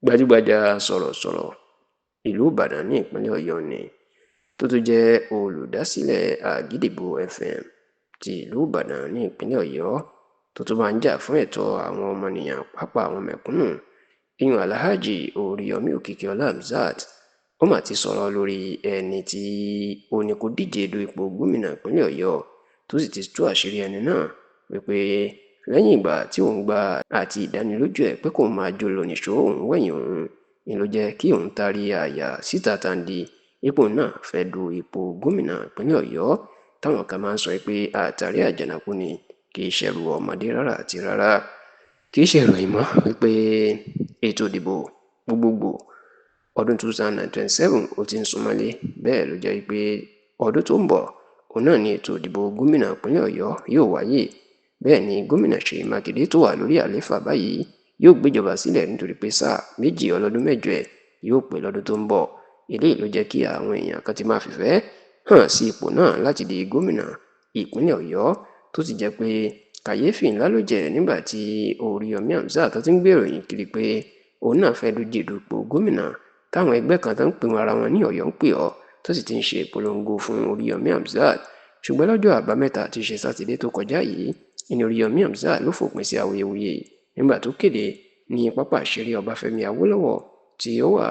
Gbajúgbajà sọ̀rọ̀sọ̀rọ̀ ìlú Ìbàdàn ní ìpínlẹ̀ Ọ̀yọ́ ni, tó tún jẹ́ olùdásílẹ̀ Àgídìgbo FM ti ìlú Ìbàdàn ní ìpínlẹ̀ Ọ̀yọ́, tó tún máa ń jà fún ẹ̀tọ́ àwọn ọmọnìyàn, pàápàá àwọn mẹ̀kúnnù, ìyún Alhaji Oríyọmí Òkìkíọlá Hamzat. Ó mà ti sọ̀rọ̀ lórí ẹni tí ó ní kó díje du ipò gómìnà ìpínlẹ̀ Ọ̀yọ́, tó sì ti tú àṣírí ẹni náà wípé lẹ́yìn ìgbà tí òun gba àti ìdánilójú ẹ̀ pé kóun máa jó lọ nìṣó, òun wẹ̀yìn òun ni ló jẹ́ kí òun taari àyà síta tàǹdì ipò náà fẹ́ du ipò gómìnà ìpínlẹ̀ Ọ̀yọ́, táwọn kan máa ń sọ pé àtàrí àjànàkú ni, kì í ṣẹrù ọmọdé rárá àti rárá. Kì í ṣe ìròyìn mọ́ wípé ètò ìdìbò gbogbogbò ọdún 2027 ó ti ń súnmọ́lé. Bẹ́ẹ̀ ló jẹ́ pé ọdún tó ń bọ̀ òun náà ni ètò ìdìbò gómìnà ìpínlẹ̀ Ọ̀yọ́ yóò wáyé. Bẹ́ẹ̀ ni gómìnà Ṣèyí Mákindé tó wà lórí àlééfà báyìí yóò gbéjọba sílẹ̀, nítorí pé sáà méjì ọlọ́dún mẹ́jọ ẹ̀ yóò pé lọ́dún tó ń bọ̀. Eléyìí ló jẹ́ kí àwọn èèyàn kan ti máa fìfẹ́ hàn sí ipò náà láti di gómìnà ìpínlẹ̀ Ọ̀yọ́, tó sì jẹ́ pé kàyéfì ńlá ló jẹ́ nígbà tí Oríyọmí Hamzat tó ti ń gbé ìròyìn kiri pé òun náà fẹ́ díje dupò gómìnà, táwọn ẹgbẹ́ kan tó ń pè ara wọn ní Ọ̀yọ́ ń pè ọ́, tó sì ti ń ṣe ìpolongo fún Oríyọmí Hamzat. Ṣùgbọ́n lọ́jọ́ àbámẹ́ta tí í ṣe sátidé tó kọjá yìí ní Oríyọmí Hamzat ló fòpin sí awuyewuye nígbà tó kéde ní pápá ìṣeré Ọbáfẹ́mi Awólọ́wọ̀ tí ó wà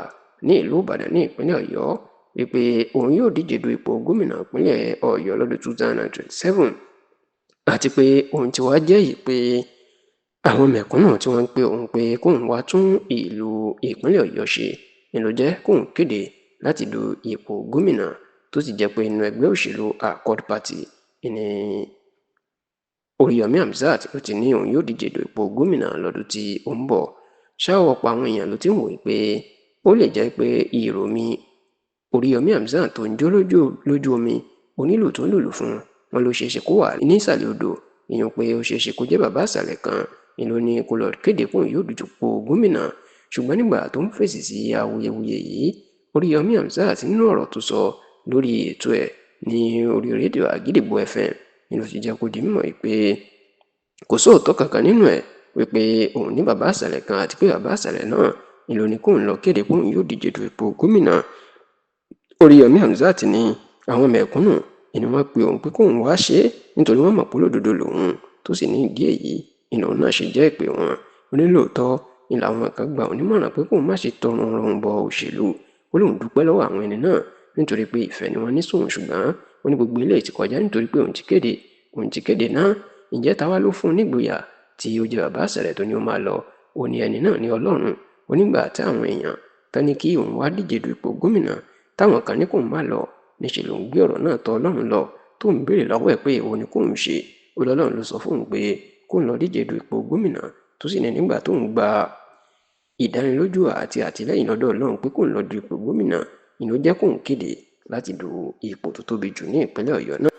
ní ìlú Ìbàdàn ní ìpínlẹ̀ Ọ̀yọ́ wípé òun yóò díje du ipò gómìnà ìpínlẹ̀ Ọ̀yọ́ lọ́dún 2027, àti pé òun ti wá jẹ́ yìí pé àwọn mẹ̀kúnnù tí wọ́n ń pe òun pé kóun wá tún ìlú ìpínlẹ̀ Ọ̀yọ́ ṣe ni ló jẹ́ kóun kéde láti du ipò gómìnà, tó sì jẹ́ pé inú ẹgbẹ́ òṣèlú Accord Party ní Oríyọmí Hamzat ló ti ní òun yóò díje du ipò gómìnà lọ́dún tí ó ń bọ̀. Ṣá ọ̀pọ̀ àwọn èèyàn ló ti ń wòó pé ó lè jẹ́ pé ìròmí Oríyọmí Hamzat tó ń jó lójú omi, onílù tó ń lùlù fún wọn ló ṣeéṣe kó wà nísàlẹ̀ odò, ìyẹn pé ó ṣeéṣe kó jẹ́ bàbá ìsàlẹ̀ kan ni ló ní kó lọ kéde pé òun yóò dupò gómìnà. Ṣùgbọ́n nígbà tó ń fèsì sí awuyewuye yìí, Oríyọmí Hamzat nínú ọ̀rọ̀ tó sọ lórí ètò ẹ̀ ní orí rédíò Àgídìgbo FM ni ló ti jẹ́ kó di mímọ̀ pé kò sóòótọ́ kankan nínú ẹ̀ wípé òun ní bàbá ìsàlẹ̀ kan, àti pé bàbá ìsàlẹ̀ náà ni ló ní kóun lọ kéde pé òun yóò díje du ipò gómìnà. Oríyọmí Hamzat ní àwọn mẹ̀kúnnù ni wọ́n pe òun pé kóun wá ṣe é, nítorí wọ́n mọ̀ pé olódodo lòun, tó sì ní ìdí èyí ni lòun náà ṣe jẹ́ ìpè wọn. Ó ní lóòótọ́ ni làwọn kan gba òun nímọ̀ràn pé kóun má ṣe tọrùn rọrùn bọ òṣèlú. Ó lóun dúpẹ́ lọ́wọ́ àwọn ẹni náà nítorí pé ìfẹ́ ni wọ́n ní sóun, ṣùgbọ́n ó ní gbogbo eléyìí ti kọjá nítorí pé òun ti kéde náà. Ǹjẹ́ táwa ló fún un nígboyà tí ó jẹ́ bàbá ìsàlẹ̀ tó ní ó máa lọ? Ó ní ẹni náà ní Ọlọ́run. Ó nígbà tí àwọn èèyàn tán ní kí òun wá díje du ipò gómìnà, táwọn kan ní kóun má lọ, níṣẹ́ lòun gbé ọ̀rọ̀ náà tọ̀ Ọlọ́run lọ, tó ń béèrè lọ́wọ́ ẹ̀ pé èwo ni kóun ṣe. Ó lọ́lọ́run ló sọ fóun pé kóun lọ díje du ipò gómìnà, tó sì ní nígbà tóun gba ìdánilójú àti àtìlẹ́yìn lọ́dọ̀ Ọlọ́run pé kóun lọ du ipò gómìnà ni ló jẹ́ kóun kéde láti du ipò tó tóbi jù ní ìpínlẹ̀ Ọ̀yọ́ náà.